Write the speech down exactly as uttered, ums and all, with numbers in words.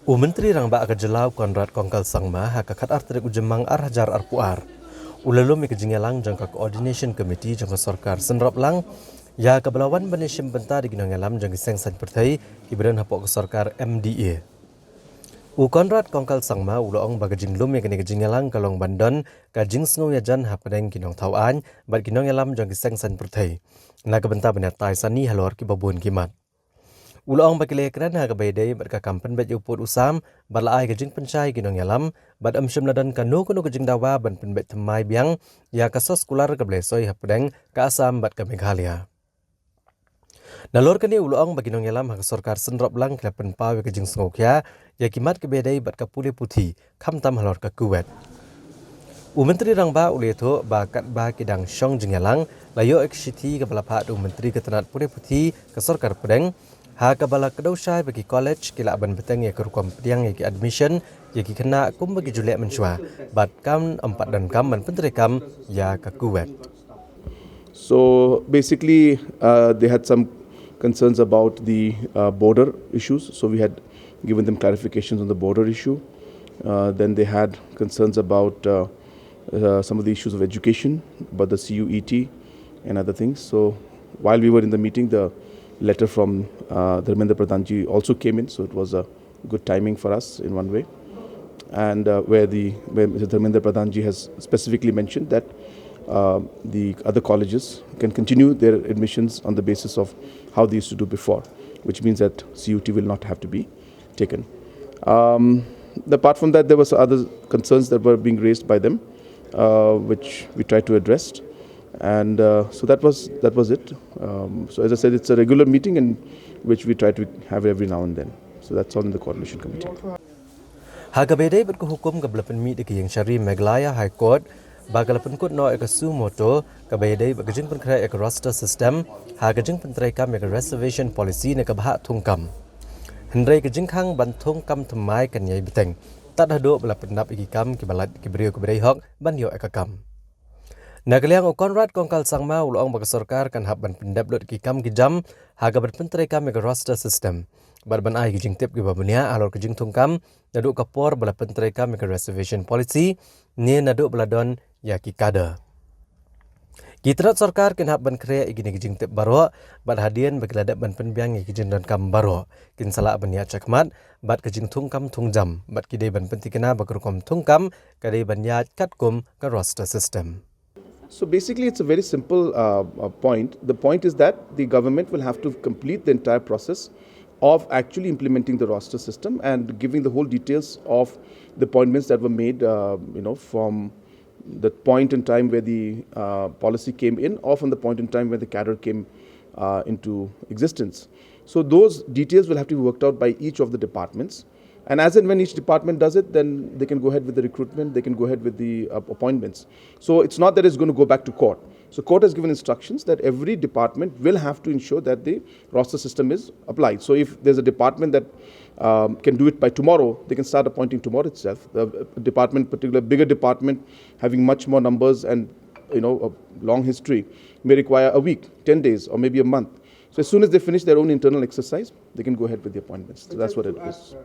U Myntri Rangbah ka jylla u Conrad Kongkal Sangma ha ka khatar tarik u Jymmang ar hajar arphew ar u la lum ïa ka jingïalang jong ka Coordination Committee jong ka sorkar synrop lang ïa kaba la wan ban ïashim bynta da ki nongïalam jong ki seng saiñ pyrthei kiba don hapoh ka sorkar M D A. U Conrad Kongkal Sangma u la ong ba ka jinglum ïa kane ka jingïalang ka long ban don ka jingsngew ïajan hapdeng ki nongthaw aiñ bad ki nongïalam jong ki seng saiñ pyrthei na ka bynta ban ïatai sani halor kiba bun ki mat. U la ong ba ki la ïakren ha kaba ïadei bad ka kam pynbeit ïa u pud u sam bad la ai ka jingpynshai ïa ki nongïalam bad ym shym la don kano kano ka jingdawa ban pynbeit thymmai biang ïa ka soskular kaba la soi hapdeng ka Assam bad ka Meghalaya. Nalor kane u la ong ba ki nongïalam ha ka sorkar synrop lang ki la pynpaw ïa ka jingsngewkhia ïa ki mat kaba ïadei bad ka pule puthi khamtam halor ka Kuwait. U Myntri Rangbah u la ïathuh ba katba ki dang shong jingïalang la ïoh ïa ka shithi kaba la phah da u Myntri ka tnat pule puthi ka sorkar pdeng ha kaba la kdew shai ba ki college ki lah ban bteng ïa ka rukom pdiang ïa ki admission ïa ki khynnah kumba ki ju leh mynshuwa bad kam ym pat donkam ban pyntreikam ïa ka Kuwait. So basically, uh, they had some concerns about the uh, border issues. So we had given them clarifications on the border issue. Uh, then they had concerns about uh, uh, some of the issues of education, about the C U E T and other things. So while we were in the meeting, the letter from uh, Dharmendra Pradhanji also came in. So it was a good timing for us in one way. And uh, where the where Mister Dharmendra Pradhanji has specifically mentioned that uh, the other colleges can continue their admissions on the basis of how they used to do before, which means that C U T will not have to be taken. Um, apart from that, there were some other concerns that were being raised by them, uh, which we tried to address, and uh, so that was that was it. Um, so as I said, it's a regular meeting in which we try to have every now and then. So that's all in the coordination committee. Ha kaba ïadei bad ka hukum kaba la pynmih da ka ïingshari Meghalaya High Court ba ka la pynkut noh ïa ka suo motu kaba ïadei bad ka jingpynkhreh ïa ka roster system ha ka jingpyntreikam ïa ka reservation policy ne ka bhah thungkam. Hynrei ka jingkhang ban thungkam thymmai kan ïai bteng tad haduh ba la pyndap ïa ki kam kiba lait ki briew kiba dei hok ban ïoh ïa ka kam. Na ka liang u Conrad Kongkal Sangma u la ong ba ka sorkar kan hap ban pyndep lut ki kam ki jam ha kaba pyntreikam ïa ka roster system bad ban ai ki jingtip kiba bniah halor ka jingthungkam naduh ka por ba la pyntreikam ïa ka reservation policy ne naduh ba la don ïa ki cadre. Ki tnat sorkar kin hap ban khreh ïa kine ki jingtip baroh bad hadien ba ki la dep ban pynbiang ïa ki jingdonkam baroh kin sa lah ban ïaid shakhmat bad ka jingthungkam thungjam bad ki dei ban pyntikna ba ka rukom thungkam ka dei ban ïaid katkum ka roster system. So basically, it's a very simple uh, uh, point. The point is that the government will have to complete the entire process of actually implementing the roster system and giving the whole details of the appointments that were made, uh, you know, from the point in time where the uh, policy came in or from the point in time where the cadre came uh, into existence. So those details will have to be worked out by each of the departments. And as and when each department does it, then they can go ahead with the recruitment, they can go ahead with the uh, appointments. So it's not that it's going to go back to court. So court has given instructions that every department will have to ensure that the roster system is applied. So if there's a department that um, can do it by tomorrow, they can start appointing tomorrow itself. A department, particular bigger department, having much more numbers and, you know, a long history, may require a week, ten days, or maybe a month. So as soon as they finish their own internal exercise, they can go ahead with the appointments. So that's what it is.